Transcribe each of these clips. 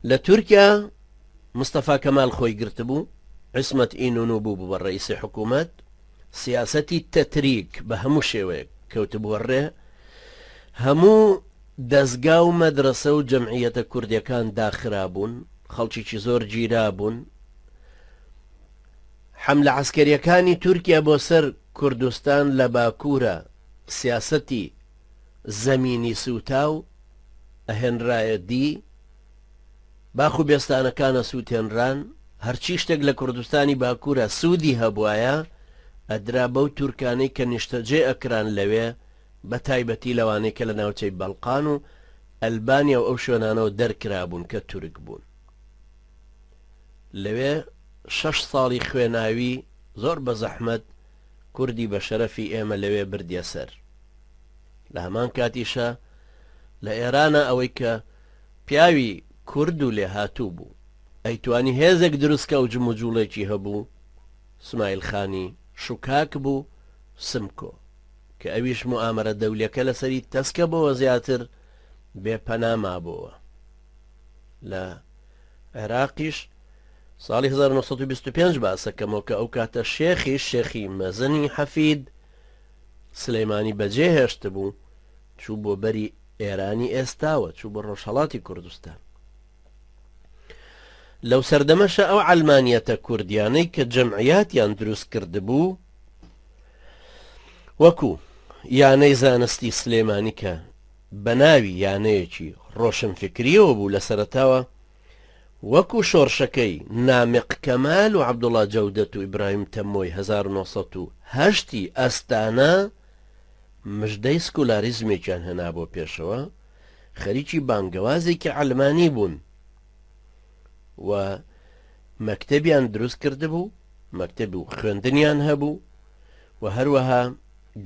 لە تورکیا مستەفا کەمال خۆی گرتبوو، عیسمەت ئینونو بوو بە ڕەئیسی حکوومەت، سیاسەتی تەتریک بە هەموو شێوەیەک کەوتبووە ڕێ، هەموو دەزگا و مەدرەسە و جەمعییەتە کوردییەکان داخرابوون، خەڵکێکی زۆر گیرابوون. حەملە عەسکەرییەکانی تورکیا بۆ سەر کوردستان لە باکوورە سیاسەتی زەمینی سووتاو ئەهێنرایە دی، باخ و بێستانەکان ئەسووتێنران، هەرچی شتێک لە کوردستانی باکوورا سوودی هەبوایە ئەدرا بەو تورکانەی کە نیشتەجێ ئەکران لەوێ، بە تایبەتی لەوانەی کە لە ناوچەی بەڵقان و ئەلبانیا و ئەو شوێنانەوە دەرکرابوون کە تورک بوون. لەوێ شەش ساڵی خوێناوی زۆر بە زەحمەت کوردی بە شەرەفی ئێمە لەوێ بردیە سەر. لە هەمان کاتیشا لە ئێرانا ئەوەی کە پیاوی کورد و لێهاتوو بوو ئەیتوانی هێزێک دروست کا و جموجوڵێکی هەبوو سمایل خانی شوکاک بوو سمکۆ کە ئەویش موئامەرە دەولیەکە لەسەری تەسکە بۆوە زیاتر بێ پەنا مابۆوە لە عێراقیش ساڵی 1925 باسەکەمەوە کە ئەو کاتە شێخی شێخی مەزنی حەفید سلەیمانی بەجێ هێشتبوو چوو بۆ بەری ئێرانی ئێستاوە چوو بۆ ڕۆژهەڵاتی کوردستان. لەو سەردەمەشە ئەو عەلمانیەتە کوردیانەی کە جەمعیاتیان دروست کردبوو وەکو یانەی زانستی سلێمانی کە بە ناوی یانەیەکی ڕۆشنفکریەوە بوو لە سەرەتاوە وەکو شۆڕشەکەی نامیق کەمال و عەبدوڵا جەودەت و ئیبراهیم تەمۆی 1970 ی ئەستانە مژدەی سکولاریزمێکیان هێنابووە پێشەوە، خەریکی بانگەوازێکی عەلمانی بوون و مەکتەبیان دروست کردبوو، مەکتەب و خوێندنیان هەبوو و هەروەها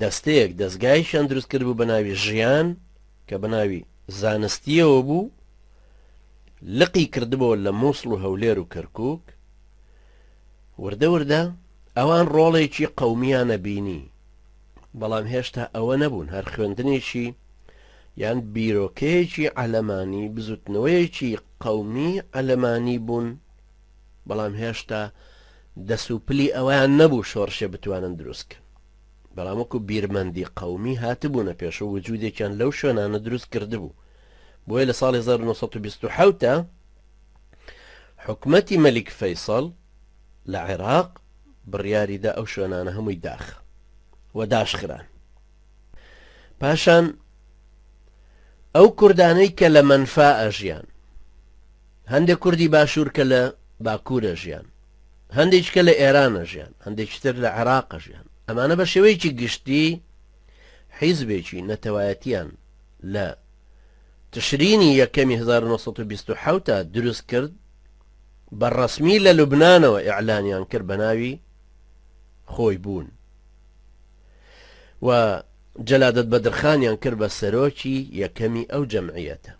دەستەیەک دەزگایشیان دروست کردبوو بە ناوی ژیان کە بە ناوی زانستیەوە بوو، لقی کردبەوە لە مووسڵ و هەولێر و کەرکووک. وردە وردە ئەوان ڕۆڵێکی قەومیانە بینی، بەڵام هێشتا ئەوە نەبوون هەر خوێندنێکی یان بیرۆکەیەکی عەلەمانی بزوتنەوەیەکی قەومی عەلەمانی بوون بەڵام هێشتا دەس و پلی ئەویان نەبوو شۆڕشێ بتوانن دروستکەن بەڵام وەکو بیرمەندی قەومی هاتبوونە پێش و وجودێکیان لەو شوێنانە دروست کردبوو بۆیە لە ساڵی 1927 حکومەتی مەلیک فەیسەڵ لە عێراق بڕیاری دا ئەو شوێنانە هەمووی داخە و داشخران. پاشان ئەو کوردانەی کە لە مەنفا ئەژیان، هەندێک کوردی باشوور کە لە باکوور ئەژیان، هەندێک کە لە ئێران ئەژیان، هەندێکی تر لە عێراق ئەژیان، ئەمانە بە شێوەیەکی گشتی حیزبێکی نەتەوایەتیان لە تشرینی یەکەمی 1927 دروست کرد بە ڕەسمی لە لوبنانەوە ئیعلانیان کرد بە ناوی خۆی بوون و جەلادەت بەدرخانیان کرد بە سەرۆکی یەکەمی ئەو جەمعیەتە.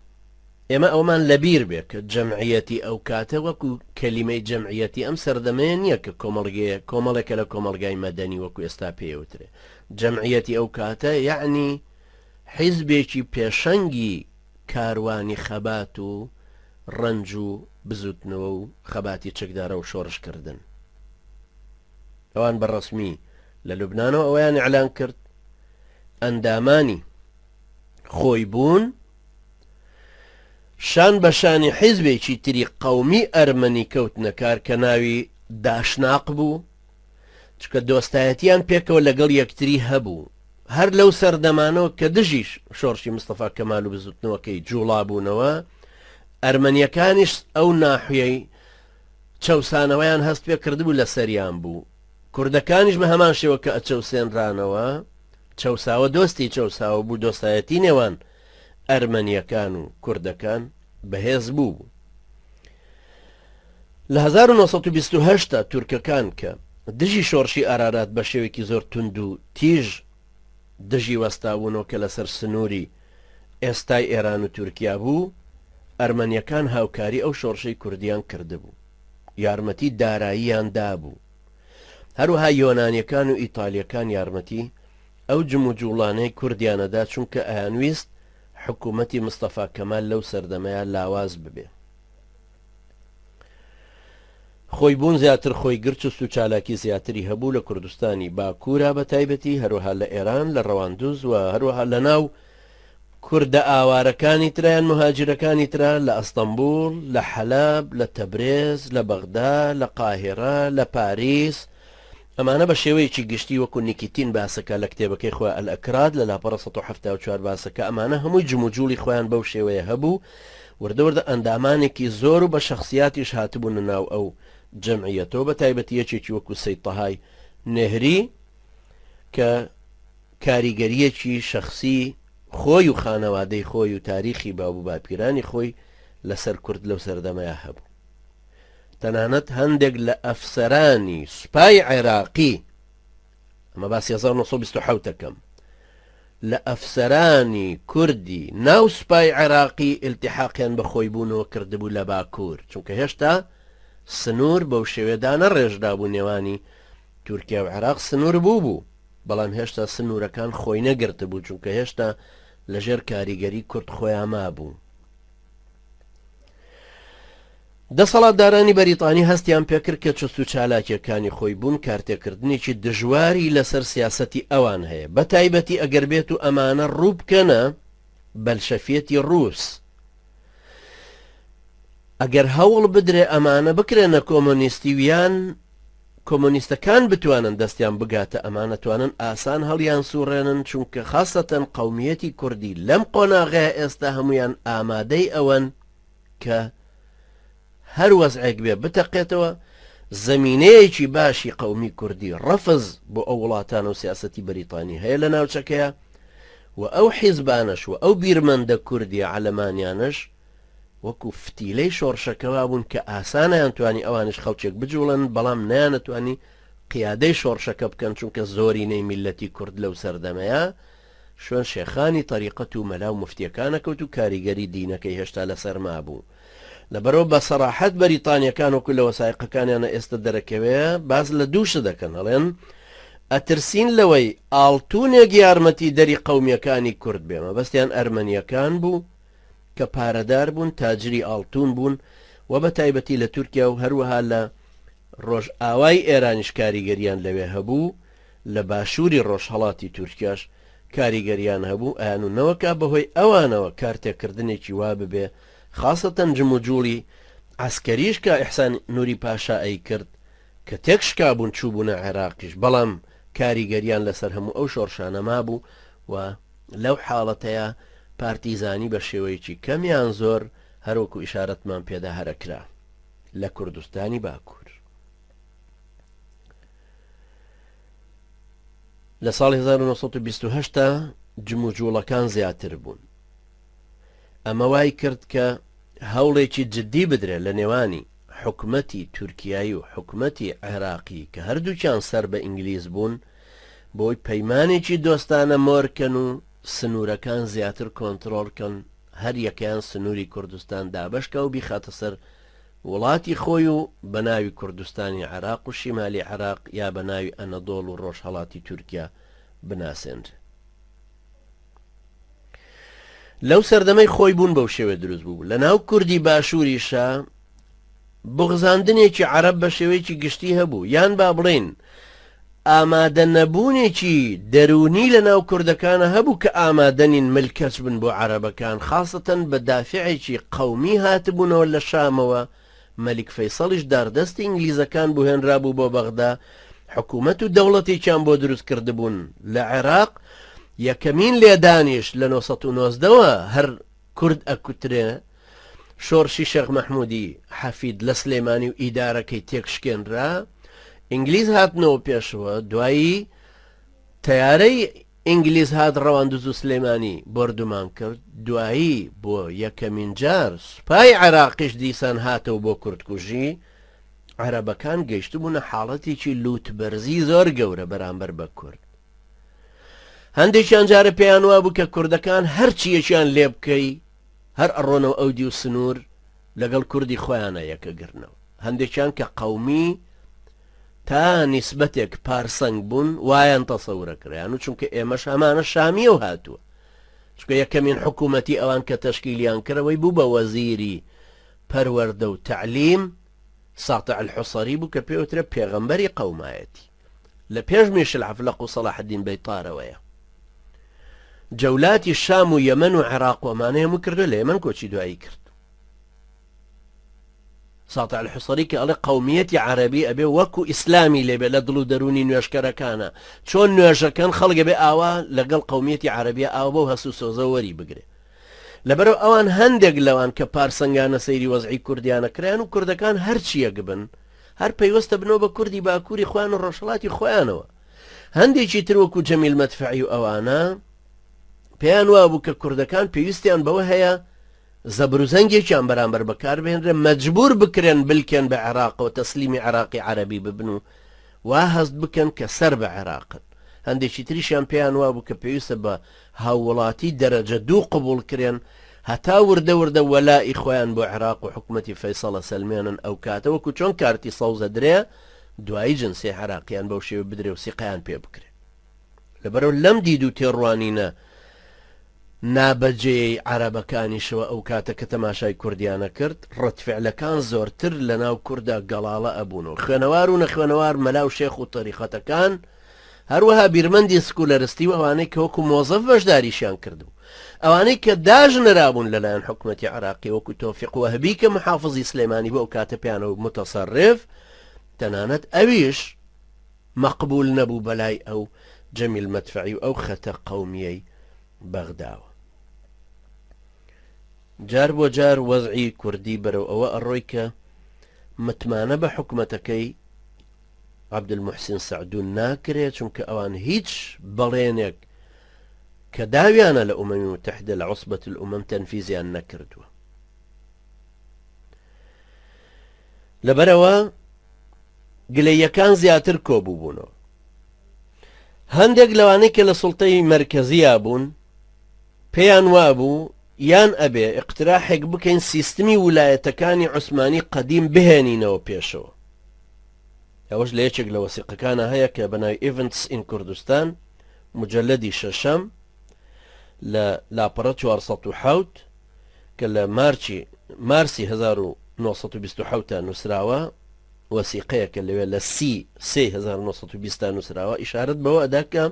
ئێمە ئەومان لەبیر بێ کە جەمعیەتی ئەو کاتە وەکو کەلیمەی جەمعیەتی ئەم سەردەمەیە نییە کە کۆمەڵگەیە کۆمەڵێکە لە کۆمەڵگای مەدەنی وەکو ئێستا پێیوترێ جەمعیەتی ئەو کاتە یەعنی حیزبێکی پێشەنگی کاروانی خەبات و ڕەنج و بزوتنەوە و خەباتی چەکدارە و شۆڕش کردن. ئەوان بە ڕەسمی لە لوبنانەوە ئەوەیان ئیعلان کرد. ئەندامانی خۆی بوون شان بە شانی حیزبێکی تری قەومی ئەرمەنی کەوتنە کار کە ناوی داشناق بوو، چونکە دۆستایەتیان پێکەوە لەگەڵ یەکتری هەبوو. هەر لەو سەردەمانەوە کە دژی شۆڕشی مستەفا کەمال و بزوتنەوەکەی جوڵابوونەوە، ئەرمەنیەکانیش ئەو ناحیەی چەوسانەوەیان هەست پێ کردبوو لەسەریان بوو، کوردەکانیش بە هەمان شێوە کە ئەچەوسێنرانەوە، چەوساوە دۆستی چەوساوە بوو، دۆستایەتی نێوان ئەرمەنیەکان و کوردەکان بەهێز بوو. لە 1928 تا تورکەکان کە دژی شۆڕشی ئارارات بە شێوەیەکی زۆر توند و تیژ دژی وەستابوونەوە کە لەسەر سنووری ئێستای ئێران و تورکیا بوو، ئەرمەنیەکان هاوکاری ئەو شۆڕشەی کوردیان کردبوو، یارمەتی داراییان دابوو. هەروەها یۆنانیەکان و ئیتالیەکان یارمەتی ئەو جموجوڵانەی کوردیانەدا چونکە ئەیانویست حکوومەتی مستەفا کەمال لەو سەردەمەیا لاواز ببێ. خۆی بوون زیاتر خۆی گرت چوست و چالاکی زیاتری هەبوو لە کوردستانی باکوورا بە تایبەتی، هەروەها لە ئێران لە ڕەواندوز و هەروەها لە ناو کوردە ئاوارەکانی ترا یان موهاجیرەکانی ترا لە ئەستەنبوڵ، لە حەلەب، لە تەبرێز، لە بەغدا، لە قاهیرە، لە پاریس، ئەمانە بە شێوەیەکی گشتی وەکو نیکیتین باسەکە لە کتێبەکەی خۆی الاکراد لە لاپەڕە 174 باسەکە ئەمانە هەمووی جموجوڵی خۆیان بەو شێوەیە هەبوو وردە وردە ئەندامانێکی زۆر و بە شەخسیاتیش هاتبوونە ناو ئەو جەمعیەتەوە بە تایبەتی یەکێکی وەکو سەید تەهای نێهری کە کاریگەریەکی شەخسی خۆی و خانەوادەی خۆی و تاریخی باب و باپیرانی خۆی لەسەر کورد لەو سەردەمەیا هەبوو. تەنانەت هەندێک لە ئەفسەرانی سوپای عێراقی، ئەمە باسی 1927 دەکەم، لە ئەفسەرانی کوردی ناو سوپای عێراقی ئیلتیحاقیان بە خۆیبوونەوە کردبوو لە باکوور، چونکە هێشتا سنوور بەو شێوەیە دانەڕێژرابوو نێوانی تورکیا و عێراق سنوور بوو بوو، بەڵام هێشتا سنوورەکان خۆی نەگرتبوو، چونکە هێشتا لەژێر کاریگەری کورد خۆیا مابوو. دەسەڵاتدارانی بەریتانی هەستیان پێکرد کە چوست و چالاکیەکانی خۆی بوون کارتێکردنێکی دژواری لەسەر سیاسەتی ئەوان هەیە بە تایبەتی ئەگەر بێت و ئەمانە ڕووبکەنە بەلشەفیەتی ڕووس ئەگەر هەوڵ بدرێ ئەمانە بکرێنە کۆمۆنیستی ویان کۆمۆنیستەکان بتوانن دەستیان بگاتە ئەمان ئەتوانن ئاسان هەڵیان سوڕێنن چونکە خاسەتەن قەومیەتی کوردی لەم قۆناغەیە ئێستا هەمویان ئامادەی ئەوەن کە هەر وەزعێک بێ بتەقێتەوە زمینەیەکی باشی قەومی کوردی ڕەفز بۆ ئەو وڵاتانە و سیاسەتی بەریتانی هەیە لە ناوچەکەیە و ئەو حیزبانەش و ئەو بیرمەندە کوردیە عەلەمانیانەش وەکو فتیلەی شۆڕشەکە وابوون کە ئاسان ئەیانتوانی ئەوانیش خەڵکێک بجوڵێنن بەڵام نەیانەتوانی قیادەی شۆڕشەکە بکەن چونکە زۆرینەی میللەتی کورد لەو سەردەمەیا شوێن شێخانی تەریقەت و مەلا و موفتیەکان ئەکەوت و کاریگەری دینەکەی هێشتا لەسەر مابوو لەبەرئەوە بە سەراحەت بەریتانیەکان وەکو لە وەسایقەکانیانە ئێستە دەرەکەوێ باس لە دوو شت دەکەن ئەڵێن ئەترسین لەوەی ئاڵتونێک یارمەتی دەری قەومیەکانی کورد بێ مەبەستیان ئەرمەنیەکان بوو کە پارەدار بوون، تاجری ئاڵتوون بوون و بە تایبەتی لە تورکیا و هەروەها لە ڕۆژئاوای ئێرانیش کاریگەریان لەوێ هەبوو، لە باشووری ڕۆژهەڵاتی تورکیاش کاریگەریان هەبوو، ئەیان و نەوەکا بەهۆی ئەوانەوە کارتێکردنێکی وا ببێ، خاسەتەن جموجوڵی عەسکەریش کە ئیحسان نوری پاشا ئەیکرد کە تێکشکابوون چووبوونە عێراقیش، بەڵام کاریگەریان لەسەر هەموو ئەو شۆڕشانە مابوو و لەو حاڵەتەیا پارتیزانی بە شێوەیەکی کەم یان زۆر هەر وەکو ئیشارەتمان پێدا هەر ئەکرا لە کوردستانی باکوور. لە ساڵی 1928 تا جموجوڵەکان زیاتر بوون. ئەمە وای کرد کە هەوڵێکی جددی بدرێت لە نێوانی حکومەتی تورکیایی و حکومەتی عێراقی کە هەردووکیان سەر بە ئینگلیز بوون بۆی پەیمانێکی دۆستانە مۆرکەن و سنوورەکان زیاتر کۆنترۆڵ کەن، هەر یەکەیان سنووری کوردستان دابەشکا و بیخاتە سەر وڵاتی خۆی و بە ناوی کوردستانی عێراق و شیمالی عێراق یا بە ناوی ئەنەدۆڵ و ڕۆژهەڵاتی تورکیا بناسێنرێ. لەو سەردەمەی خۆی بوون بەو شێوە دروست بوو. لە ناو کوردی باشووریشا بوغزاندنێکی عەرەب بە شێوەیەکی گشتی هەبوو، یان با بڵێین ئامادە نەبوونێکی دەروونی لە ناو کوردەکانە هەبوو کە ئامادە نین ملکەچ بن بۆ عەرەبەکان، خاسەتەن بە دافعێکی قەومی هاتبوونەوە لە شامەوە، مەلیک فەیسەڵیش داردەستی ئینگلیزەکان بوو هێنرابوو بۆ بەغدا، حکوومەت و دەوڵەتێکیان بۆ دروست کردبوون لە عێراق، یەکەمین لێدانیش لە 919 وە هەر کورد ئەکوترێ، شۆڕشی شێخ مەحمودی حەفید لە سلێمانی و ئیدارەکەی تێکشکێنرا، ئینگلیز هاتنەوە پێشەوە، دوایی تەیارەی ئینگلیز هات ڕەواندز و سلێمانی بۆردومان کرد، دوایی بۆ یەکەمین جار سوپای عێراقیش دیسان هاتەوە بۆ کوردکوژی، عەرەبەکان گەیشتبوونە حاڵەتێکی لووتبەرزی زۆر گەورە بەرامبەر بە کورد. هەندێکیان جارە پێیان وابوو کە کوردەکان هەرچیەکیان لێ بکەی هەر ئەڕۆنەوە ئەو دیو سنوور لەگەڵ کوردی خۆیانە یەکەگرنەوە. هەندێکیان کە قەومی تا نیسبەتێک پارسەنگ بوون وایان تەسەورە کرایان و چونکە ئێمەش هەمانە شامیەوە هاتووە چونکە یەکەمین حکوومەتی ئەوان کە تەشکیلیان کردەوەی بوو بە وەزیری پەروەردە و تەعلیم. ساطع الحصری بوو کە پێوترێ پێغەمبەری قەومایەتی لە پێش میشل عەفلەق و سەڵاحەدین بەیتارەوەیە. جەولاتی شام و یەمەن و عێراق و ئەمانەی هەموو کردو لە یەمەن کۆچی دوایی کرد. ساطع الحصری کە ئەڵێ قەومیەتی عەرەبی ئەبێ وەکو ئیسلامی لێبێ لە دڵ و دەروونی نوێژکەرەکانە چۆن نوێژەکەن خەڵک ئەبێ ئاوا لەگەڵ قەومیەتی عەرەبیە ئاوا بەو هەست و سۆزە وەری بگرێ. لەبەرئەوە ئەوان هەندێک لەوان کە پارسەنگانە سەیری وەزعی کوردیانە کرایان و کوردەکان هەرچیەک بن هەر پەیوەستە بنەوە بە کوردی باکووری خۆیان و ڕۆژهەڵاتی خۆیانەوە. هەندێکی تر وەکو جەمیل مەدفەعی و ئەوانە پێیان وابوو کە کوردەکان پێویستیان بەوە هەیە زەبروزەنگێکیان بەرامبەر بەکاربهێنرێ مەجبور بکرێن بلکێن بە عێراقەوە تەسلیمی عێراقی عەرەبی ببن و وا هەست بکەن کە سەر بە عێراقن. هەندێکی تریشیان پێیان وابوو کە پێویستە بە هاووڵاتی دەرەجە دوو قبوڵ کرێن هەتا وردە وردە وەلائی خۆیان بۆ عێراق و حکومەتی فەیسەڵ ئەسەلمێنن ئەوکاتە وەکو چۆن کارتی سەوز ئەدرێ دوایی جنسیەی عێراقیان بەو شێوە بدرێ و سیقەیان پێ بکرێ. لەبەرئەوە لەم دید و تێڕوانینە نابەجێیەی عەرەبەکانیشەوە ئەوکاتە کە تەماشای کوردیانە کرد ڕەدفعلەکان زۆرتر لەناو کوردا گەڵاڵە ئەبوون و خوێنەوار و نەخوێنەوار مەلا و شێخ و تەریقەتەکان هەروەها بیرمەندی سکولەرستی و ئەوانەی کە وەکو مۆزەف بەشداریشیان کردبوو ئەوانەی کە داژنرابوون لەلایەن حکومەتی عراقی وەکو تۆفیق وەهبی کە محافزی سلێمانی بۆ ئەو کاتە پێیانەوە متەسەرف تەنانەت ئەویش مەقبول نەبوو بەلای ئەو جەمیل مەدفەعی و ئەو خەتە قەومیەی بەغداوە. جار بۆ جار وەزعی کوردی بەرەو ئەوە ئەڕۆی کە متمانە بە حکومەتەکەی عەبدولموحسین سەعدون ناکرێ، چونکە ئەوان هیچ بەڵێنێک کە داویانە لە ئومەمی متحدە لە عوسبەت الئومەم تەنفیزیان نەکردووە. لەبەرئەوە گلەییەکان زیاتر کۆبووبوونەوە. هەندێک لەوانەی کە لە سوڵتەی مەرکەزییا بوون پێیان وابوو یان ئەبێ ئیقتراحێک بکەین سیستمی ولایەتەکانی عوسمانی قەدیم بهێنینەوە پێشەوە. ئەوەش لە یەکێک لە وەسیقەکانا هەیە کە بە ناوی Events in Kurdistan موجەلەدی شەشەم لە لاپەڕە 407 کە لە مارچی مارسی 1927 تا نووسراوە وەسیقەیەکە لەوێ لە سی سێی 1920 تا نووسراوە ئیشارەت بەوە ئەدا کە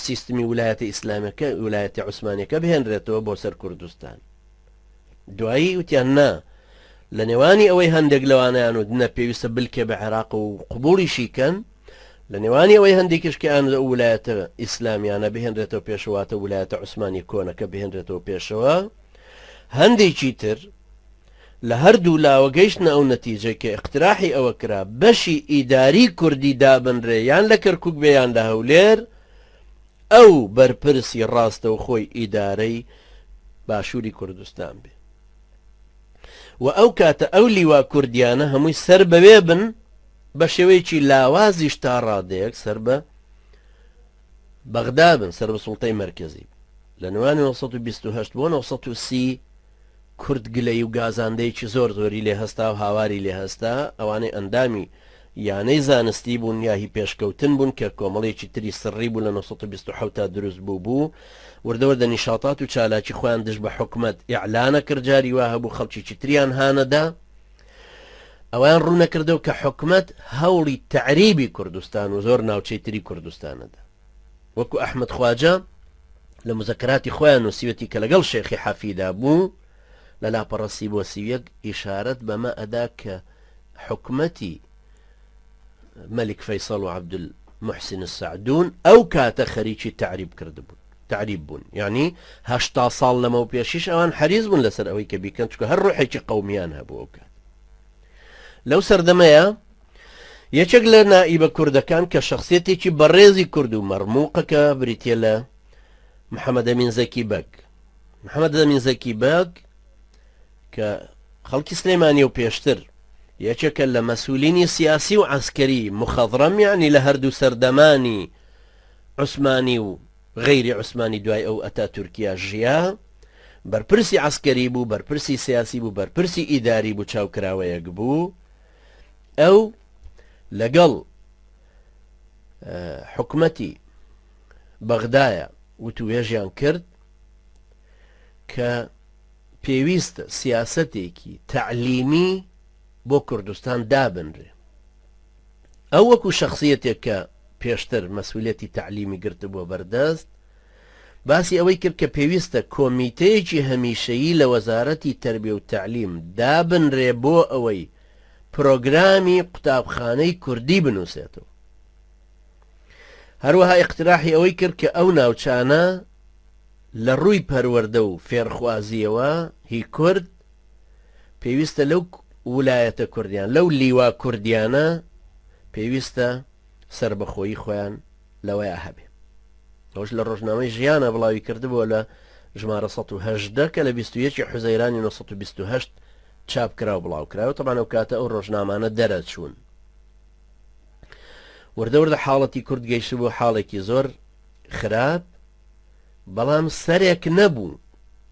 سیستمی ولایەتە ئیسلامیەکە ولایەتی عوسمانیەکە بهێنرێتەوە بۆ سەر کوردستان دوایی وتیان نا لە نێوانی ئەوەی هەندێک لەوانیان و نە پێویستە بلکێ بە عێراق و قوبوڵیشی کەن لە نێوانی ئەوەی هەندێکیش کە ئەن ئەو ولایەتە ئیسلامیانە بهێنرێتەوە پێشەواتە ولایەتە عوسمانی کۆنەکە بهێنرێتەوە پێشەوە هەندێکی تر لە هەردوو لاوە گەیشتنە ئەو نەتیجەی کە ئیقتراحی ئەوە کرا بەشی ئیداری کوردی دابنرێ یان لە کەرکوک بێ یان لە هەولێر، ئەو بەرپرسی ڕاستەوخۆی ئیدارەی باشووری کوردستان بێ و ئەو کاتە ئەو لیوا کوردیانە هەمووی سەر بەوێ بن بە شێوەیەکی لاوازیش تا ڕادەیەک سەر بە بەغدا بن سەر بە سوڵتەی مەرکەزی لە نێوان 1928 بۆ 1930 کورد گلەیی و گازاندەیەکی زۆر زۆری لێ هەستا و هاواری لێ هەستا، ئەوانەی ئەندامی یانەی زانستی بوون یا هی پێشکەوتن بوون کە کۆمەڵێکی تری سڕی بوو لە 927 تا دروست بوو بوو وردە وردە نیشاطات و چالاکی خۆیان دژ بە حکومەت ئیعلانە کرد جاری وا هەبوو خەڵکیی تریان هانەدا ئەویان ڕوونەکردەوە کە حکومەت هەوڵی تەعریبی کوردستان و زۆر ناوچەی تری کوردستانەدا وەکو ئەحمەد خواجە لە مزەکەراتی خۆیان نووسیوێتی کە لەگەڵ شێخی حەفیدا بوو لە لاپەڕە سی بۆ 31 ئیشارەت بەمە ئەدا کە حکومەتی مەلیک فەیسەڵ و عەبدول محسن السعدون ئەو کاتە خەریکی تەعریب کردبوون تەعریب بوون یعنی هەشتا ساڵ لەمەو پێشیش ئەوان حەریز بوون لەسەر ئەوەی کە بیکەن چونکە هەر ڕۆحێکی قەومیان هەبوو ئەو کات لەو سەردەمەیە یەکێک لە نائیبە کوردەکان کە شەخسیەتێکی بەڕێزی کورد و مەڕموقە کە بریتیە لە محەمەدەمین زەکی بەگ. محەمەدەمین زەکی بەگ کە خەڵکی سلێمانی و پێشتر یەکێکە لە مەسولینی سیاسی و عەسکەری مخەضرەم یعنی لە هەردوو سەردەمانی عوسمانی و غەیری عوسمانی دوای ئەو ئەتا تورکیا ژیا بەرپرسی عەسکەری بوو بەرپرسی سیاسی بوو بەرپرسی ئیداری بوو چاوکراوەیەک بوو ئەو لەگەڵ حکومەتی بەغدایە وتوێژیان کرد کە پێویستە سیاسەتێکی تەعلیمی بۆ کوردستان دابنرێ. ئەو وەکو شەخسیەتێک کە پێشتر مەسئولیەتی تەعلیمی گرتبووە بەردەست، باسی ئەوەی کرد کە پێویستە کۆمیتەیەکی هەمیشەیی لە وەزارەتی تەربیە و تەعلیم دابنرێ بۆ ئەوەی پرۆگرامی قوتابخانەی کوردی بنووسێتەوە. هەروەها ئیقتراحی ئەوەی کرد کە ئەو ناوچانە لە ڕووی پەروەردە و فێرخوازییەوە هی کورد پێویستە لەو ولایەتە کوردیان لەو لیوا کوردیانە پێویستە سەربەخۆیی خۆیان لەوەیا هەبێ. ئەوش لە ڕۆژنامەی ژیانە بڵاوی کردبووە لە ژمارە 118 کە لە 21 حوزەیرانی 928 چاپ کرا و بڵاو کرا و تەبعەن ئەو کاتە ئەو ڕۆژنامانە دەرەچوون. وردە وردە حاڵەتی کورد گەیشتبوو حاڵێکی زۆر خراپ، بەڵام سەرێک نەبوو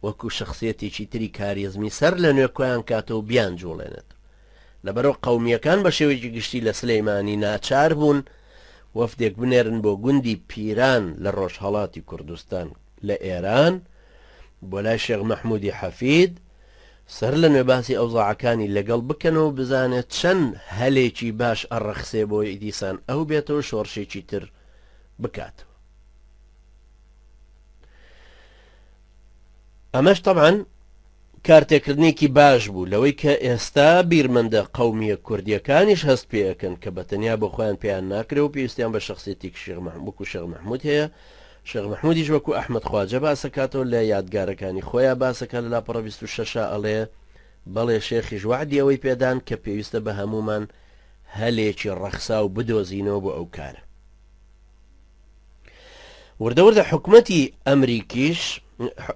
وەکو شەخسیەتێکی تری کاریزمی سەر لە نوێ کۆیان کاتەوە و بیان جوڵێنێت. لەبەرئەوە قەومییەکان بە شێوەیەکی گشتی لە سلێمانی ناچار بوون وەفدێک بنێرن بۆ گوندی پیران لە ڕۆژهەڵاتی کوردستان لە ئێران بۆ لای شێخ مەحمودی حەفید سەر لە نوێ باسی ئەوزاعەکانی لەگەڵ بکەنەوە و بزانێت چەند هەلێکی باش ئەڕەخسێ بۆی دیسان ئەو بێتەوە شۆڕشێکی تر بکاتەوە. ئەمەش تەبعەن کارتێکردنێکی باش بوو لەوەی کە ئێستا بیرمەندە قەومییە کوردییەکانیش هەست پێ ئەکەن کە بە تەنیا بۆ خۆیان پێیان ناکرێ و پێویستیان بە شەخسیەتێکی شێخ مەحموود وەکوو شێخ مەحموود هەیە. شێخ مەحموودیش وەکوو ئەحمەد خواجە باس ئەکاتەوە لە یادگارەکانی خۆیا باس ئەکا لە لاپەڕە 26 ئەڵێ بەڵێ شێخیش وەعدی ئەوەی پێدان کە پێویستە بە هەموومان هەلێکی ڕەخساو بدۆزینەوە بۆ ئەو کارە. وردە وردە حکومەتی ئەمریکیش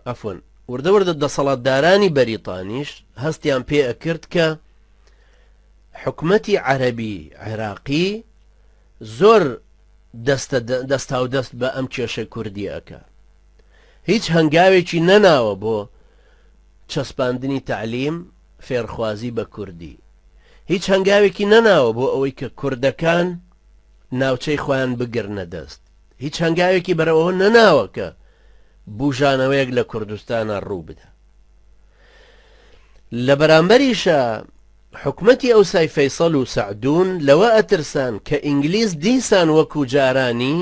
عەفوەن وردە وردە دەسەڵاتدارانی بەریتانیش هەستیان پێ ئەکرد کە حکومەتی عەرەبی عێراقی زۆر دەستە دەستا و دەست بە ئەم کێشە کوردی ئەکا هیچ هەنگاوێکی نەناوە بۆ چەسپاندنی تەعلیم فێرخوازی بە کوردی هیچ هەنگاوێکی نەناوە بۆ ئەوەی کە کوردەکان ناوچەی خۆیان بگرنە دەست. هیچ هەنگاوێکی بەرەو ئەوە نەناوە کە بوژانەوەیەک لە کوردستانا ڕوو بدا. لە بەرامبەریشا حکومەتی ئەوسای فەیسەڵ و سەعدون لەوە ئەترسان کە ئینگلیز دیسان وەکو جارانی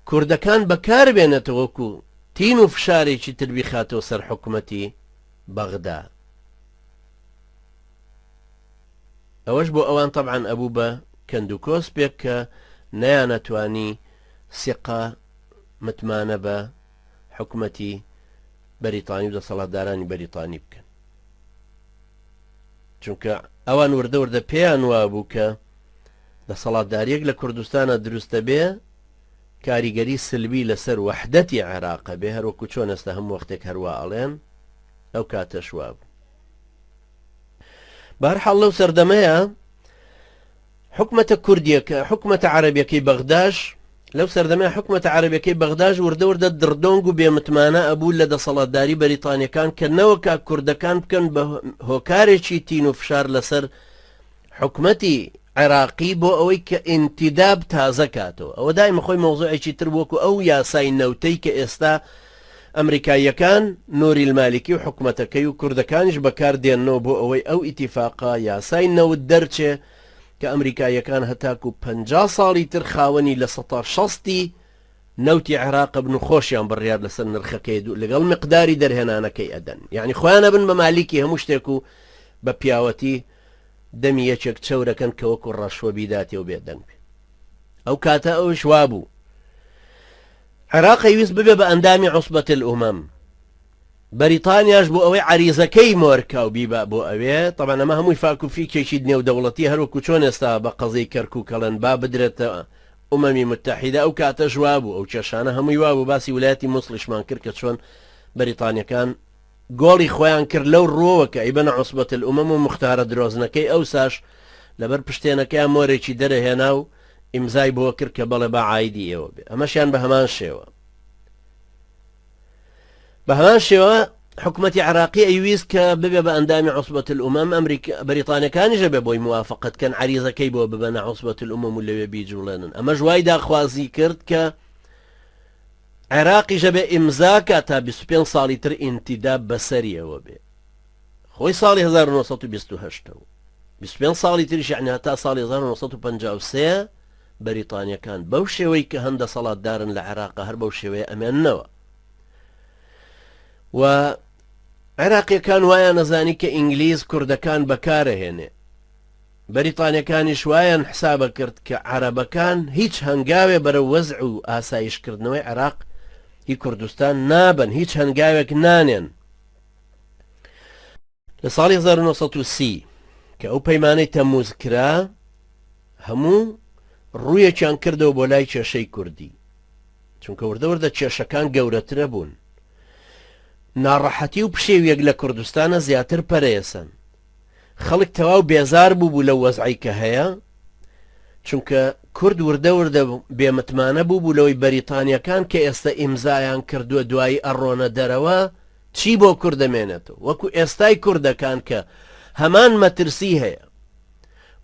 کوردەکان بەکار بێنێتەوە وەکو تین و فشارێکی تر بیخاتەوە سەر حکومەتی بەغدا. ئەوەش بۆ ئەوان تەبعەن ئەبوو بە کەند و کۆسپێک کە نەیانەتوانی سیقە، متمانە بە حکومەتی بەریتانی و دەسەڵاتدارانی بەریتانی بکەن. چونکە ئەوان وردە وردە پێیان وابوو کە دەسەڵاتداریەک لە کوردستانە دروست دەبێ کاریگەری سلبی لەسەر وەحدەتی عێراقە بێ هەروەکو چۆن ئێستا هەموو وەختێک هەروا ئەڵێن ئەو کاتەش وابوو. بەهەرحاڵ لەو سەردەمەیە حکومەتە کوردیەکە حکومەتە عەرەبیەکەی بەغداش لەو سەردەمە حکومەتە عەرەبیەکەی بەغداش وردە وردە دڕدۆنگ و بێمتمانە ئەبوو لە دەسەڵاتداری بەریتانیەکان کە نەوەکا کوردەکان بکەن بە هۆکارێکی تین و فشار لەسەر حکومەتی عێراقی بۆ ئەوەی کە ئینتیداب تازە کاتەوە. ئەوە دایمە خۆی مەوزوعێکی تر بوو وەکو ئەو یاسای نەوتەی کە ئێستا ئەمریکاییەکان نوری المالکی و حکومەتەکەی و کوردەکانیش بەکار دێننەوە بۆ ئەوەی ئەو ئیتیفاقە یاسای نەوت دەرچێ کە ئەمریکاییەکان هەتاکو 50 ساڵی تر خاوەنی لە سەتا شەستی نەوتی عێراق بن و خۆشیان بڕیار لەسەر نرخەکەی دوو لەگەڵ مقداری دەرهێنانەکەی ئەدەن یعنی خۆیان ئەبن بە مالیکی هەموو شتێک و بە پیاوەتی دەمی یەکێک چەورەکەن کە وەکو ڕەشوە بیداتێ و بێدەنگ بێ. ئەو کاتە ئەوش وابوو. عێراق ئەیویست ببێ بە ئەندامی عوسبەت الئومەم. بەریتانیاش بۆ ئەوەی عەریزەکەی مۆرکا و بیبا بۆ ئەوێ، تەبعەن ئەمە هەمووی فاک و فیکێکی نێودەوڵەتی هەروەکو چۆن ئێستا بە قەزیەی کەرکوک ئەڵێن با بدرێتە ئومەمی متەحیدە ئەو کاتەش وابوو ئەو کێشانە هەمووی وابوو باسی ولایەتی موسڵیشمان کرد کە چۆن بەریتانیەکان گۆڵی خۆیان کرد لەو ڕووەوە کە ئەیبەنە عوسبەت الامم و موختارە درۆزنەکەی ئەوساش لەبەر پشتێنەکەیان مۆرێکی دەرەهێنا و ئیمزای بۆ کرد کە بەڵێ با عایدی ئێوە بێ ئەمەشیان بە هەمان شێوە بە هەمان شێوە حکوومەتی عراقی ئەیویست کە ببێ بە ئەندامی عوسبەت الامم ئەمریکا بەریتانەکانیش بێ بۆی موافقەت کەن عریزەکەی بۆ ببەنە عوسبەت الامم و لەوێ بیجوڵێنن ئەمەش وای داخوازی کرد کە عێراقیش ئەبێ ئیمزا کا تا 25 ساڵی تر ئینتیداب بەسەریەوە بێ. خۆی ساڵی 1928 و 25 ساڵی تریش یعنی هەتا ساڵی 1953 بەریتانیەکان بەو شێوەی کە هەن دەسەڵاتدارن لە عێراق هەر بەو شێوەیە ئەمێننەوە و عێراقیەکان وایان نەزانی کە ئینگلیز کوردەکان بەکارەهێنێ بەریتانیەکانیش وایان حسابە کرد کە عەرەبەکان هیچ هەنگاوێ بەرەو وەزع و ئاسایشکردنەوەی عێراق هی کوردستان نابن هیچ هەنگاوێک نانێن. لە ساڵی 1930 کە ئەو پەیمانەی تەموز کرا هەموو ڕوویەکیان کردەوە بۆ لای کێشەی کوردی چونکە وردە وردە کێشەکان گەورەترە بوون ناڕەحەتی و پشێویەک لە کوردستانە زیاتر پەرەیەسەن خەڵک تەواو بێزار بووبوو لەو وەزعەی کە هەیە، چونکە کورد وردە وردە بێ متمانە بووبوو لەوەی بەریتانیەکان کە ئێستە ئیمزایان کردووە دوایی ئەڕۆنە دەرەوە چی بۆ کورد دەمێنێتەوە، وەکو ئێستای کوردەکان کە هەمان مەترسی هەیە.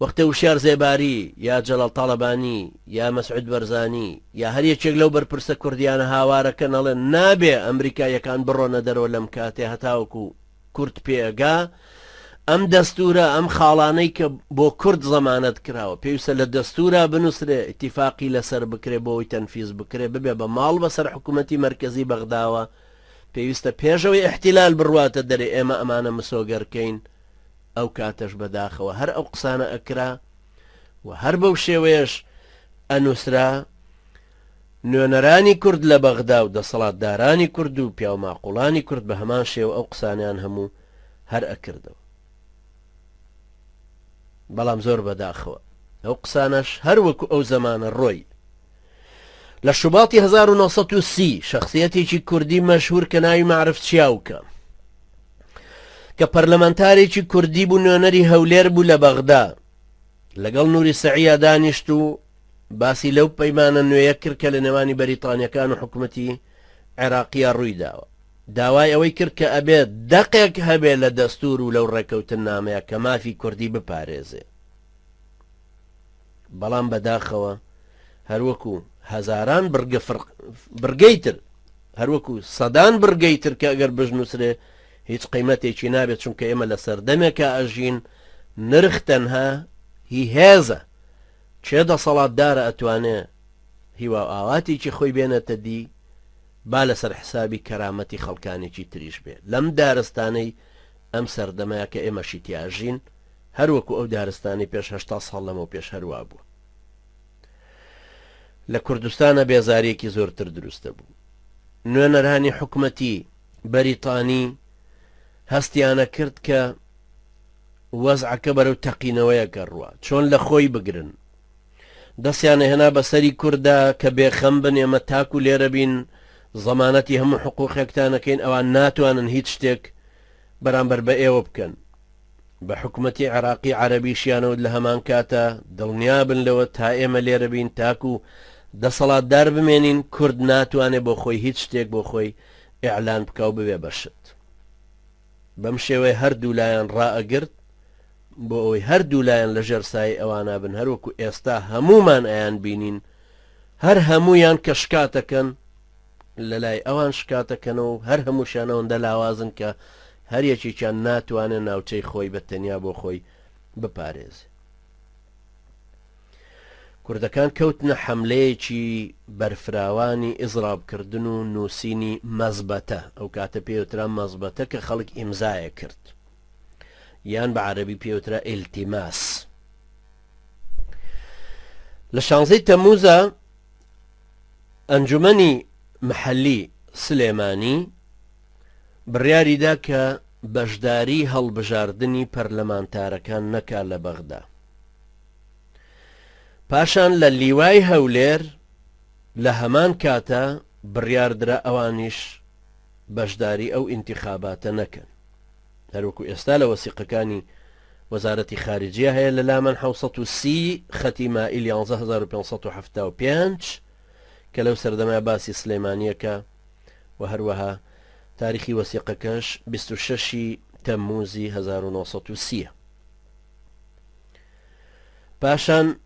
وەختێ وشیار زێباری یا جەلال تاڵەبانی یا مەسعود بەرزانی یا هەر یەکێک لەو بەرپرسە کوردیانە هاوارەکەن ئەڵێن نابێ ئەمریکاییەکان بڕۆنە دەرەوە لەم کاتێ هەتاوەکو کورد پێگا، ئەم دەستوورە، ئەم خاڵانەی کە بۆ کورد زەمانەت کراوە، پێویستە لە دەستوورا بنووسرێ، ئیتیفاقی لەسەر بکرێ بۆ ئەوەی تەنفیز بکرێ، ببێ بە ماڵ بەسەر حکوومەتی مەرکەزی بەغداوە، پێویستە پێش ئەوەی ئیحتیلال بڕواتە دەرێ ئێمە ئەمانە مسۆگەر کەین، ئەو کاتەش بەداخەوە هەر ئەو قسانە ئەکرا و هەر بەو شێوەیەش ئەنووسرا. نوێنەرانی کورد لە بەغدا و دەسەڵاتدارانی کورد و پیاوماقوڵانی کورد بە هەمان شێوە ئەو قسانەیان هەموو هەر ئەکردەوە. بەڵام زۆر بەداخەوە ئەو قسانەش هەر وەکو ئەو زەمانە ڕۆی. لە شوباتی 1930 شخصیەتێکی کوردی مەشهور کە ناوی مەعرف چیاوکە کە پەرلەمانتارێکی کوردی بوو نوێنەری هەولێر بوو لە بەغدا لەگەڵ نوری سەعیا دانیشت و باسی لەو پەیمانە نوێیە کرد کە لە نێوانی بەریتانیەکان و حکومەتی عێراقیە ڕوویداوە. داوای ئەوەی کرد کە ئەبێ دەقێک هەبێ لە دەستوور و لەو ڕێکەوتننامەیە کە مافی کوردی بپارێزێ. بەڵام بەداخەوە هەروەکو هەزاران بڕگە بڕگەی تر هەروەکو سەدان بڕگەی تر کە ئەگەر بژنووسرێ هیچ قیمەتێکی نابێت چونکە ئێمە لە سەردەمێکا ئەژین نرخ تەنها هی هێزە کێ دەسەڵاتدارە ئەتوانێ هیوا و ئاواتێکی خۆی بێنێتە دی با لەسەر حسابی کەرامەتی خەڵکانێکی تریش بێ لەم دارستانەی ئەم سەردەمەیا کە ئێمەشی تیا ئەژین هەر وەکو ئەو دارستانەی پێش 80 ساڵ لەمەو پێش هەر وا بوو لە کوردستانە بێزاریەکی زۆرتر دروستە بوو نوێنەرانی حکومەتی بەریتانی هەستیانە کرد کە وەزعەکە بەرەو تەقینەوەیەک ئەڕوا، چۆن لە خۆی بگرن؟ دەستیان ئەهێنا بە سەری کوردا کە بێخەم بن ئێمە تاکو لێرە بین زەمانەتی هەموو حقوقێکتان ئەکەین ئەوان ناتوانن هیچ شتێک بەرامبەر بە ئێوە بکەن. بە حکومەتی عێراقی عەرەبیشیانەوت لە هەمان کاتا دڵنیا بن لەوە تا ئێمە لێرە بین تاکو دەسەڵاتدار بمێنین کورد ناتوانێ بۆ خۆی هیچ شتێک بۆ خۆی ئیعلان بکا و ببێ بە شت. بەم شێوەیە هەردوولایان ڕائەگرت بۆ ئەوەی هەردوولایان لە ژێر سایەی ئەوانا بن هەروەکو ئێستا هەموومان ئەیان بینین هەر هەموویان کە شکاتەکەن لەلای ئەوان شکاتەکەنەوە و هەر هەمووشیان ئەوەندە لاوازن کە هەر یەکێکیان ناتوانێت ناوچەی خۆی بە تەنیا بۆ خۆی بپارێزێ. کوردەکان کەوتنە حەملەیەکی بەرفراوانی ئیزرابکردن و نووسینی مەزبەتە، ئەو کاتە پێوترا مەزبەتە کە خەڵک ئیمزایە کرد، یان بە عەرەبی پێوترا ئیلتیماس. لە شانزەی تەموزا ئەنجومەنی محەلی سلێمانی بڕیاریدا کە بەشداری هەڵبژاردنی پەرلەمانتارەکان نەکا لە بەغدا. پاشان لە لیوای هەولێر لە هەمان کاتا بڕیاردرا ئەوانیش بەشداری ئەو ئینتیخاباتە نەکەن. هەروەکو ئێستا لە وەسیقەکانی وەزارەتی خارجیە هەیە لە لامان 730 خەتی مائیل 11575 کە لەو سەردەمە باسی سلێمانیەکە و هەروەها تاریخی وەسیقەکەش 26 ی تەمموزی 1930 پاشان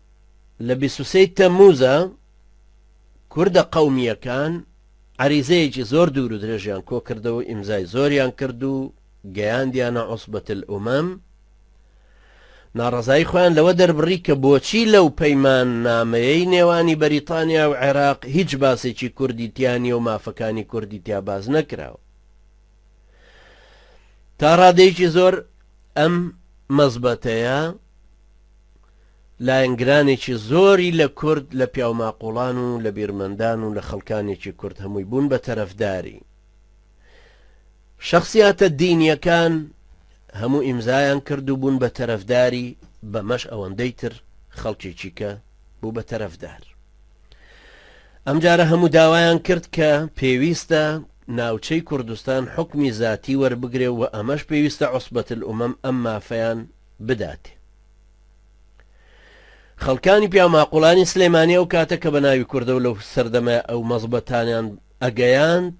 لە 23 تەمموزە کوردە قەومییەکان عەریزەیەکی زۆر دوور و درێژیان کۆکردەوە و ئیمزای زۆریان کرد و گەیاندیانە عوسبەت الامم، ناڕەزایی خۆیان لەوە دەربڕی کە بۆچی لەو پەیماننامەیەی نێوانی بەریتانیا و عێراق هیچ باسێکی کوردی تیا نیە و مافەکانی کوردی تیا باس نەکراوە. تا ڕادەیەکی زۆر ئەم مەزبەتەیە لایەنگرانێکی زۆری لە کورد لە پیاوماقوڵان و لە بیرمەندان و لە خەڵکانێکی کورد هەمووی بوون بە تەرەفداری. شەخسیاتە دینیەکان هەموو ئیمزایان کرد و بوون بە تەرەفداری، بەمەش ئەوەندەی تر خەڵکێکی کە بوو بە تەرەفدار. ئەمجارە هەموو داوایان کرد کە پێویستە ناوچەی کوردستان حوکمی زاتی وەربگرێ و ئەمەش پێویستە عوسبەت الامم ئەم مافەیان بداتێ. خەڵکانی پیاوماقوڵانی سلێمانی ئەو کاتە کە بە ناوی کوردەوە لەو سەردەمە ئەو مەزبەتانیان ئەگەیاند،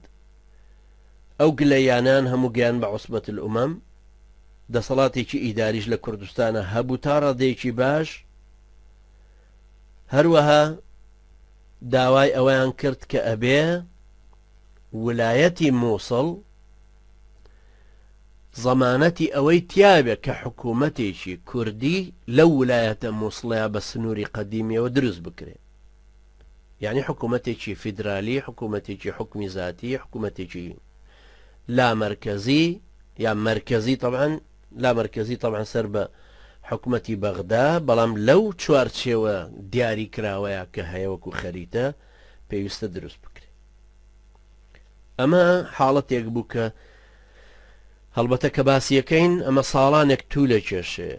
ئەو گلەییانەیان هەموو گەیاند بە عوسبەت الامم، دەسەڵاتێکی ئیداریش لە کوردستانا هەبوو تا ڕادەیەکی باش، هەروەها داوای ئەوەیان کرد کە ئەبێ ولایەتی موسڵ زەمانەتی ئەوەی تیابێ کە حکوومەتێکی کوردی لەو ولایەتە موسڵەیا بە سنووری قەدیمیەوە دروست بکرێ. یانی حکوومەتێکی فیدرالی، حکوومەتێکی حوکمی زاتی، حکوومەتێکی لامەرکەزی یا مەرکەزی تەبعەن، لامەرکەزی تەبعەن سەر بە حکوومەتی بەغدا، بەڵام لەو چوارچێوە دیاری کراوەیە کە هەیە وەکوو خەریتە پێویستە دروست بکرێ. ئەمە حاڵەتێک بوو کە هەڵبەتە کە باسیەکەین ئەمە ساڵانێک توولە کێشێ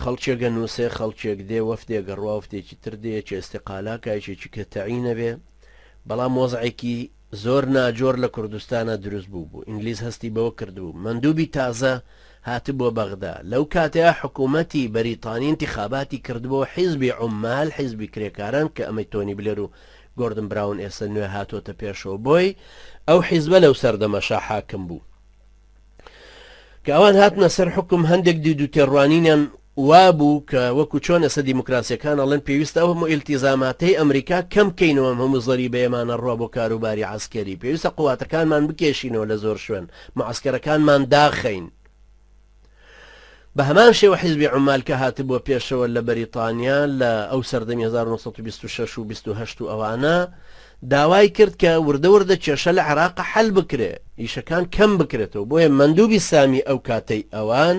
خەڵکێک ئەنووسێ خەڵکێک دێ وەفدێک ئەڕوا وەفدێکی تر دێ یەکێ ئیستیقالا کا یەکێکی کە تەعین ئەبێ بەڵام وەزعێکی زۆر ناجۆر لە کوردستانا دروست بوو بوو ئینگلیز هەستی بەوە کردبوو مەندوبی تازە هاتبووە بەغدا لەو کاتەیا حکوومەتی بەریتانی ئینتیخاباتی کردبۆ حیزبی عومال حیزبی کرێکاران کە ئەمەی تۆنی بلێر و گۆردن براون ئێستا نوێ هاتۆتە پێشەوە بۆی ئەو حیزبە لەو سەردەمەشا حاکم بوو کە ئەوان هاتنە سەر حوکم هەندێک دید و تێڕوانینیان وابوو کە وەکو چۆن ئێستا دیموکراسیەکان ئەڵێن پێویستە ئەو هەموو ئیلتیزاماتەی ئەمریکا کەم کەینەوە ئەم هەموو زەریبەیەمانە ڕوا بۆ کاروباری عەسکەری پێویستە قواتەکانمان بکێشینەوە لە زۆر شوێن معەسکەرەکانمان داخەین بە هەمان شێوە حیزبی عومال کە هاتبووە پێشەوە لە بەریتانیا لە ئەو سەردەمی 1926 و 28 و ئەوانە داوای کرد کە وردە وردە کێشە لە عێراق حەل بکرێ ئیشەکان کەم بکرێتەوە بۆیە مەندوبی سامی ئەو کاتەی ئەوان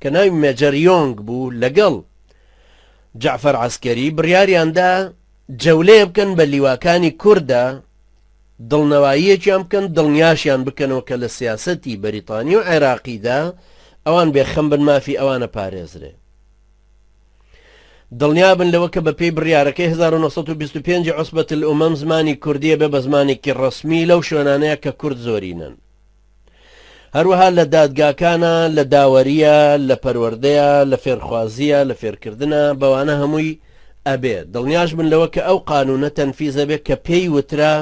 کە ناوی مێجەر یۆنگ بوو لەگەڵ جەعفەر عەسکەری بڕیاریاندا جەولەیە بکەن بە لیواکانی کوردە دڵنەواییەکیان بکەن، دڵنیاشیان بکەنەوە کە لە سیاسەتی بەریتانی و عێراقیدا ئەوان بێخەم بن مافی ئەوان ئەپارێزرێ. دڵنیا بن لەوە کە بەپێی بڕیارەکەی 1925 عوسبەت الامم زمانی کوردی ئەبێ بە زمانێکی ڕەسمی لەو شوێنانەیە کە کورد زۆرینەن. هەروەها لە دادگاکانە، لە داوەرییە، لە پەروەردەیە، لە فێرخوازییە، لە فێرکردنە، بەوانە هەمووی ئەبێ. دڵنیاش بن لەوە کە ئەو قانوونە تەنفیز ئەبێ کە پێی وترا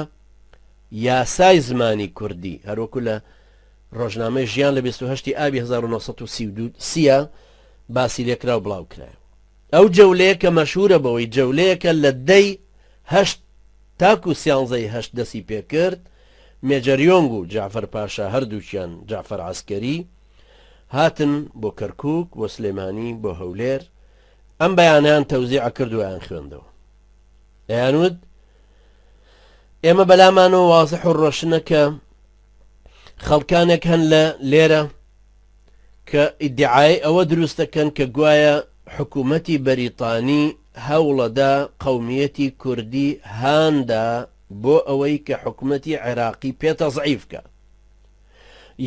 یاسای زمانی کوردی، هەروەکو لە ڕۆژنامەی ژیان لە 28 ی ئابی 1932 سییە باسی لێکرا و بڵاو کرایەوە. ئەو جەولەیە کە مەشهوورە بەوەی جەولەیەکە لە دەی هەشت تاکو سیانزەی هەشت دەسی پێکرد، مێجەر یۆنگ و جەعفەر پاشا هەردووکیان، جەعفەر عەسکەری، هاتن بۆ کەرکووک، بۆ سلێمانی، بۆ هەولێر، ئەم بەیانەیان تەوزیع کرد و ئەیانخوێندەوە. ئەیانوت، ئێمە بەلامانەوە وازح و ڕۆشنە کە خەڵکانێک هەن لە لێرە کە ئیدعای ئەوە دروست دەکەن کە گوایە حکوومەتی بەریتانی هەوڵەدا قەومیەتی کوردی هاندا بۆ ئەوەی کە حکومەتی عێراقی پێ تەزعیف کا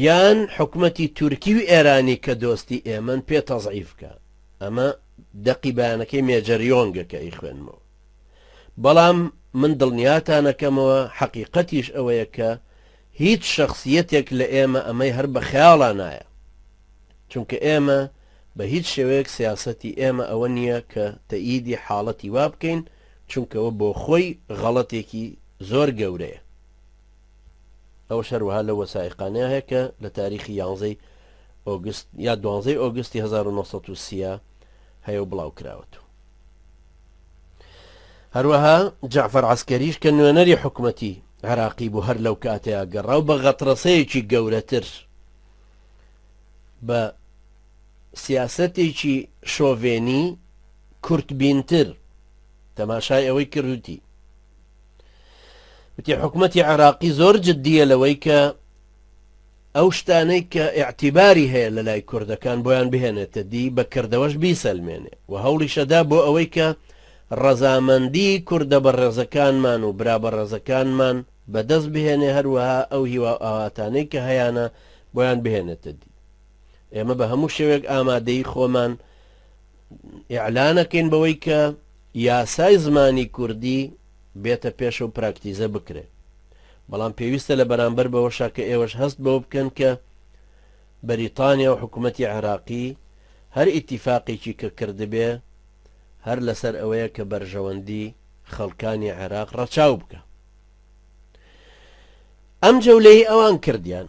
یان حکومەتی تورکی و ئێرانی کە دۆستی ئێمەن پێ تەزعیف کا ئەمە دەقی بەیانەکەی مێجەر یۆنگە کە ئەیخوێنمەوە بەڵام من دڵنیاتانەکەمەوە حەقیقەتیش ئەوەیە کە هیچ شەخسیەتێک لە ئێمە ئەمەی هەر بە خەیاڵا نایە چونکە ئێمە بە هیچ شێوەیەک سیاسەتی ئێمە ئەوە نییە کە تەئیدی حاڵەتی وا بکەین چونکە ئەوە بۆ خۆی غەڵەتێکی زۆر گەورەیە. ئەوەش هەروەها لەو وەسائیقانەیا هەیە کە لە تاریخی یانزەی ئۆگست یا دوانزەی ئۆگستی 1930 هەیە و بڵاو کراوەتەوە. هەروەها جەعفەر عەسکەریش کە نوێنەری حکومەتی عێراقی بوو هەر لەو کاتەیا گەڕا و بە غەترەسەیەکی گەورەتر. بە سیاسەتێکی شۆڤێنی کورتبینتر تەماشای ئەوەی کرد وتی وتی حکومەتی عێراقی زۆر جددیە لەوەی کە ئەو شتانەی کە ئیعتیباری هەیە لە لای کوردەکان بۆیان بهێنێتە دی بە کردەوەش بیسەلمێنێ و هەوڵیشەدا بۆ ئەوەی کە ڕەزامەندی کوردە بەڕێزەکانمان و برا بەڕێزەکانمان بەدەست بهێنێ هەروەها ئەو هیوا و ئاواتانەی کە هەیانە بۆیان بهێنێتە دی. ئێمە بە هەموو شێوەیەک ئامادەیی خۆمان ئیعلانەکەین بەوەی کە یاسای زمانی کوردی بێتە پێشە و پراکتیزە بکرێ. بەڵام پێویستە لە بەرامبەر بەوەشا کە ئێوەش هەست بەوە بکەن کە بەریتانیا و حکوومەتی عێراقی هەر ئیتیفاقێکی کە کردبێ هەر لەسەر ئەوەیە کە بەرژەوەندی خەڵکانی عێراق ڕەچاو بکا. ئەم جەولەی ئەوان کردیان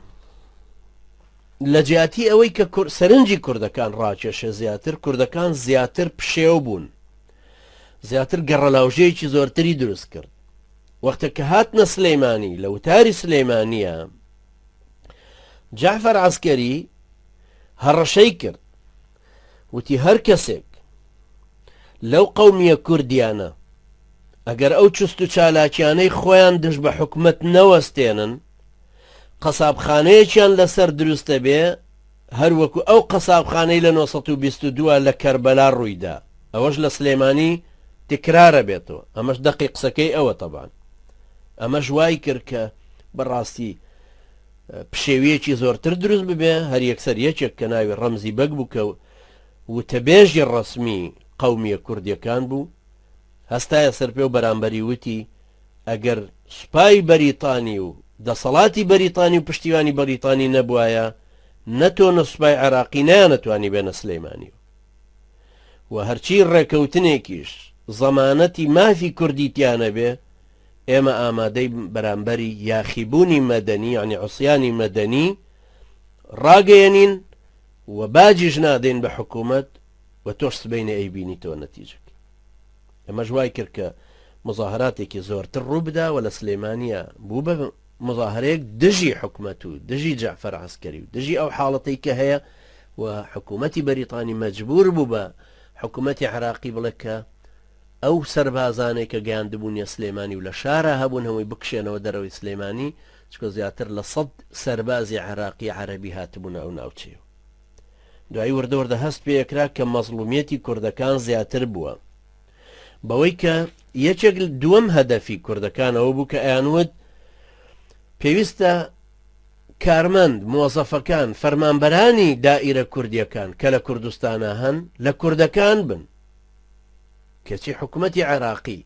لە جیاتی ئەوەی کە سەرنجی کوردەکان ڕاکێشێ زیاتر کوردەکان زیاتر پشێو بوون زیاتر گەڕەلاوژەیەکی زۆرتری دروست کرد وەختە کە هاتنە سلەیمانی لە وتاری سلەیمانیە جەعفەر عەسکەری هەڕەشەی کرد وتی هەر کەسێک لەو قەومیە کوردیانە ئەگەر ئەو چست و چالاکیانەی خۆیان دژ بە حکومەت نەوەستێنن قەسابخانەیەکیان لەسەر دروستە بێ هەروەکو ئەو قەسابخانەی لە 922 لە کەربەلا ڕوویدا ئەوەش لە سلێمانی تکرارە بێتەوە ئەمەش دەقی قسەکەی ئەوە تەبان ئەمەش وای کرد کە بەڕاستی پشێویەکی زۆرتر دروست ببێ هەر یەکسەر یەکێک کە ناوی ڕەمزی بەگ بوو کە وتەبێژی ڕەسمی قەومیە کوردیەکان بوو هەستایە سەر پێ و بەرامبەری وتی ئەگەر سوپای بەریتانی و دەسەڵاتی بەریتانی و پشتیوانی بەریتانی نەبوایە نە تۆ نە سوپای عێراقی نەیانەتوانی بێنە سلەیمانی و هەرچی ڕێکەوتنێکیش زەمانەتی مافی کوردی تیا نەبێ ئێمە ئامادەی بەرامبەری یاخیبوونی مەدەنی یانی عوسیانی مەدەنی ڕاگەیەنین و باجیش نادەین بە حکوومەت و تۆش سبەینێ ئەیبینیتەوە نەتیجەکەی. ئەمەش وای کرد کە مزاهراتێکی زۆرتر ڕوو بدا و لە سلێمانییە بوو بە مزاهرەیەک دژی حکومەت و دژی جەعفەر عەسکەری و دژی ئەو حاڵەتەی کە هەیە و حکوومەتی بەریتانی مەجبور بوو بە حکوومەتی عێراقی بڵێ کە ئەو سەربازانەی کە گەیاندبوونیە سلێمانی و لە شارا هەبوون هەمووی بکشێنەوە دەرەوەی سلێمانی، چونکە زیاتر لە سەد سەربازی عێراقی عەرەبی هاتبوونە ئەو ناوچەیەوە. دوایی وردە وردە هەست پێکرا کە مەزڵومیەتی کوردەکان زیاتر بووە. بەوەی کە یەکێک دووەم هەدەفی کوردەکان ئەوە بوو کە ئەیانوت پێویستە کارمەند، مۆزەفەکان، فەرمانبەرانی دائیرە کوردیەکان کە لە کوردستانا هەن لە کوردەکان بن. کەچی حکومەتی عێراقی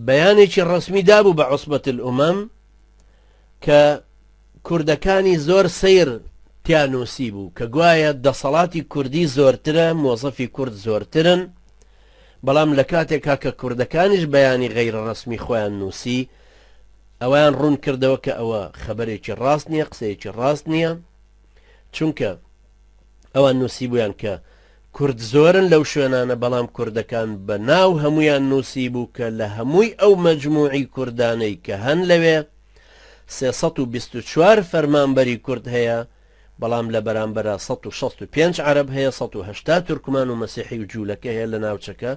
بەیانێکی ڕەسمی دابوو بە عوسبەت الئومەم کە کوردەکانی زۆر سەیر تیا نووسی بوو کە گوایە دەسەڵاتی کوردی زۆرترە مۆزەفی کورد زۆرترن بەڵام لە کاتێکا کە کوردەکانیش بەیانی غەیرە ڕەسمی خۆیان نووسی ئەویان ڕوون کردەوە کە ئەوە خەبەرێکی ڕاست نییە قسەیەکی ڕاست نییە چونکە ئەوان نووسیبوویان کە کورد زۆرن لەو شوێنانە بەڵام کوردەکان بە ناو هەموویان نووسیبوو کە لە هەمووی ئەو مەجموعی کوردانەی کە هەن لەوێ 324 فەرمانبەری کورد هەیە بەڵام لە بەرامبەرا 165 عەرەب هەیە 180 تورکمان و مەسیحی و جوولەکە هەیە لە ناوچەکە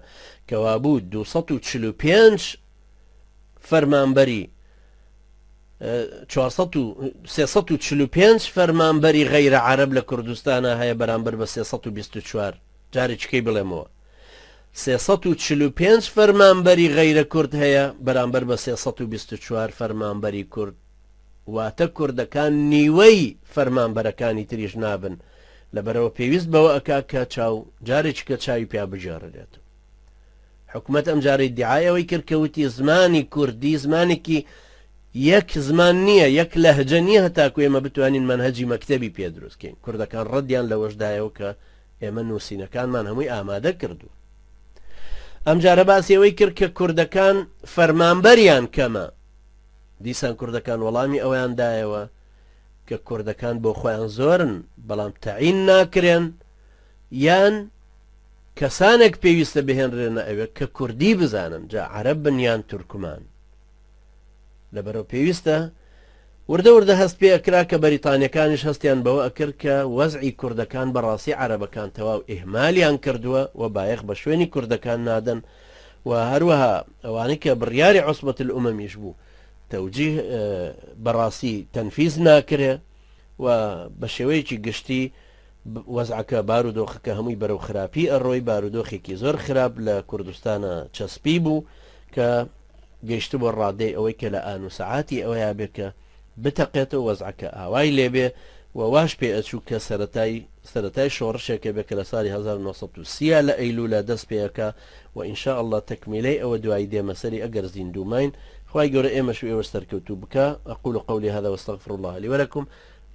کەوابوو 245 فەرمانبەری 345 فەرمانبەری غەیرە عەرەب لە کوردستانا هەیە بەرامبەر بە 324 جارێکیکەی بڵێمەوە 345 فەرمانبەری غەیرە کورد هەیە بەرامبەر بە 324 فەرمانبەری کورد واتە کوردەکان نیوەی فەرمانبەرەکانی تریش نابن لەبەرەوە پێویست بەوە ئەکا کە چاو جارێکیکە چاوی پیا بگێڕرێت. حکومەت ئەمجارە ئیدیعای ئەوەی کرد کە وتی زمانی کوردی زمانێکی یەک زمان نییە، یەک لەهجە نییە هەتاکو ئێمە بتوانین مەنهەجی مەکتەبی پێ دروست کەین. کوردەکان ڕەدیان لەوەش دایەوە کە ئێمە نووسینەکانمان هەمووی ئامادە کردووە. ئەمجارە باسی ئەوەی کرد کە کوردەکان فەرمانبەریان کەمە. دیسان کوردەکان وەڵامی ئەوەیان دایەوە کە کوردەکان بۆ خۆیان زۆرن بەڵام تەعین ناکرێن یان کەسانێک پێویستە بهێنرێنە ئەوێ کە کوردی بزانن جا عەرەب بن یان تورکمان لەبەرەوە پێویستە. وردە وردە هەست پێ ئەکرا کە بەریتانیەکانیش هەستیان بەوە ئەکرد کە وەزعی کوردەکان بەڕاستی عەرەبەکان تەواو ئیهمالیان کردووە و بایەخ بە شوێنی کوردەکان نادەن و هەروەها ئەوانەی کە بڕیاری عوسبەت الئومەمیش بوو تەوجیه بەڕاستی تەنفیز ناکرێ و بە شێوەیەکی گشتی وەزعەکە بارودۆخەکە هەمووی بەرەو خراپی ئەڕۆی بارودۆخێکی زۆر خراپ لە کوردستانە چەسپی بوو کە گەیشتبووە ڕادەی ئەوەی کە لە ئان و سەعاتی ئەوەیا بێ کە بتەقێتەوە وەزعەکە ئاوای لێ بێ و واش پێ ئەچوو کە سەرەتای سەرەتای شۆڕشێکە بێ کە لە ساڵی 1930 لە ئەیلولا دەست پێ ئەکا و ان شاء اللە تەکمیلەی ئەوە دوایی دێمە سەری ئەگەر زیندوو ماین خوای گەورە ئێمەش و ئێوەش سەرکەوتوو بکا اقول قولی هذا واستغفر الله لي ولكم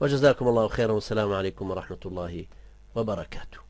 وجزاكم الله خيرا والسلام عليكم ورحمة الله وبركاته.